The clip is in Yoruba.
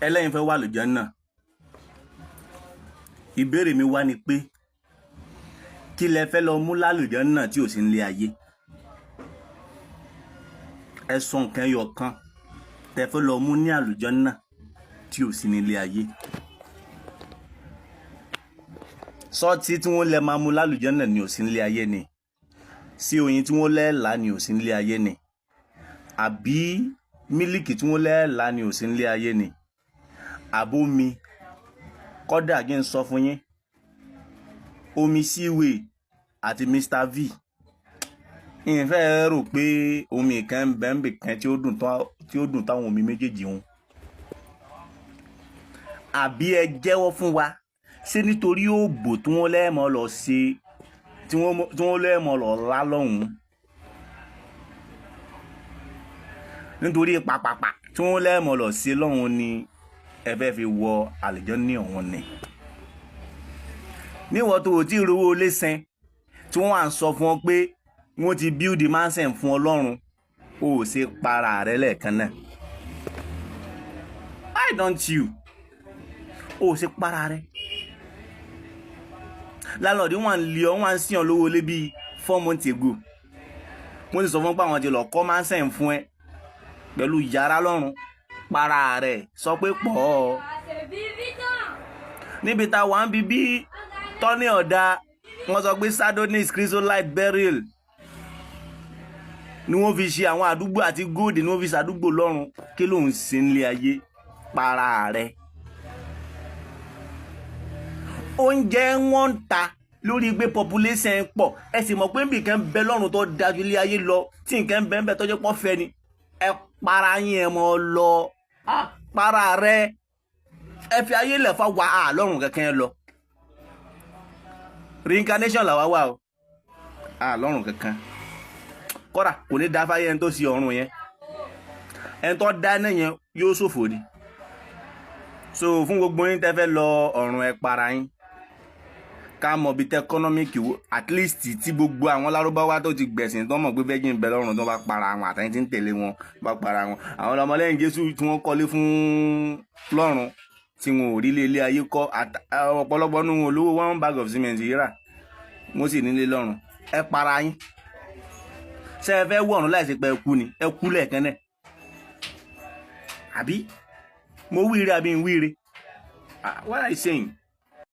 Ẹlẹ́yin fẹ́ wà lùjánnà. Ìbéèrè mi wá ni pé, kí lẹ fẹ́ lọ mú lálùjánnà tí ò sí nílé ayé? Ẹ sọ nǹkan ẹyọ kan tẹ fẹ́ lọ mú ní àlùjánnà tí ò sí nílé ayé. Sọ́ọ̀tì tí wọ́n lẹ máa mú lálùjánnà ni ò sí nílé ayé ni? Sí oyin tí wọ́n lẹ́ẹ̀lá ni ò sí nílé ayé ni? Àbí mílíkì tí wọ́n lẹ́ẹ̀lá ni ò sí nílé ayé ni? Àbómi kọ́dà kí n sọ fún yín, omi Seaway àti Mr V, ìfẹ́ rò pé omi kan ń bẹ níbì kan tí ó dùn táwọn omi méjèèjì wọn. Àbí ẹ jẹ́wọ́ fún wa, ṣé nítorí òbò tí wọ́n lẹ́ẹ̀mọ́ lọ ṣe, tí wọ́n lẹ́ẹ̀mọ́ lọ lá lọ́hùn-ún, nítorí pàpàpà tí wọ́n lẹ́ẹ̀mọ́ lọ ṣe lọ́hùn-ún ni ẹ fẹ́ fi wọ àlùjánnà ọ̀hún ni? Níwọ̀n tó o tí ì rówó lé sẹ́n, tí wọ́n wà ń sọ fún ọ pé wọ́n ti build mansion fún Ọlọ́run, o ò ṣe para rẹ lẹ́ẹ̀kan náà? Why don't you? O ò ṣe para rẹ. Landlord wọn lé ọ, wọn sí ọ lówó lé bíi 4 months ago. Wọ́n ti sọ fún pé àwọn ti lọ kọ́ mansion fún ẹ pẹ̀lú yàrá lọ́run. Para rẹ, sọ pé pọ̀ ọ́ níbi tá a wà ń bí tọ́ní ọ̀dà. Wọ́n sọ pé sardonyx, chrysolite, beryl ni wọ́n fi ṣe àwọn àdúgbò, àti gold ni wọ́n fi ṣàdúgbò lọ́run. Kí ló ń ṣe nílé ayé? Para rẹ. Oúnjẹ wọn ń ta lórí pé population pọ̀. Ẹ sì mọ̀ pé nbìkan bẹ lọ́run tó dájú ilé ayé lọ, tí nǹkan bẹ́ẹ̀ bẹ́ẹ̀ tọ́jú pọ̀ fẹ́ ni. Ẹ para yín, ẹ mọ́ lọ para rẹ. Ẹ fi ayé lẹ̀ fà wá á lọ́run kankan lọ. Reincarnation làwa wà o, á lọ́run kankan. Kódà kò ní dá fáyé. Ẹni tó ṣe ọ̀run yẹn, ẹni tó dá iná yẹn, yóò ṣòfò ni. So fún gbogbo yín tẹ́ fẹ́ lọ ọ̀run, ẹ para yín, ká mọ̀ bí economic wo at least tí gbogbo àwọn Lárúbáwá tó ti gbẹ̀sìn tó mọ̀ pé virgin bẹ lọ́run, tó bá para wọn, àtẹ̀yìn tí ń tẹ̀lé wọn bá para wọn, àwọn ọmọlẹ́yìn Jésù tí wọ́n kọ́lé fún lọ́run tí wọn ò rí ilé ilé ayé kọ́, ọ̀pọ̀lọpọ̀ nínú wọn olówó one bag of cement yìí rà, wọ́n sì nílé lọ́run. Ẹ para yín. Ṣé ẹ fẹ́ wọ̀run láìsí pé ẹ kú ni? Ẹ kú lẹ́ẹ̀kan náà. Àbí mo wíire, àbí n wíire? What are you saying?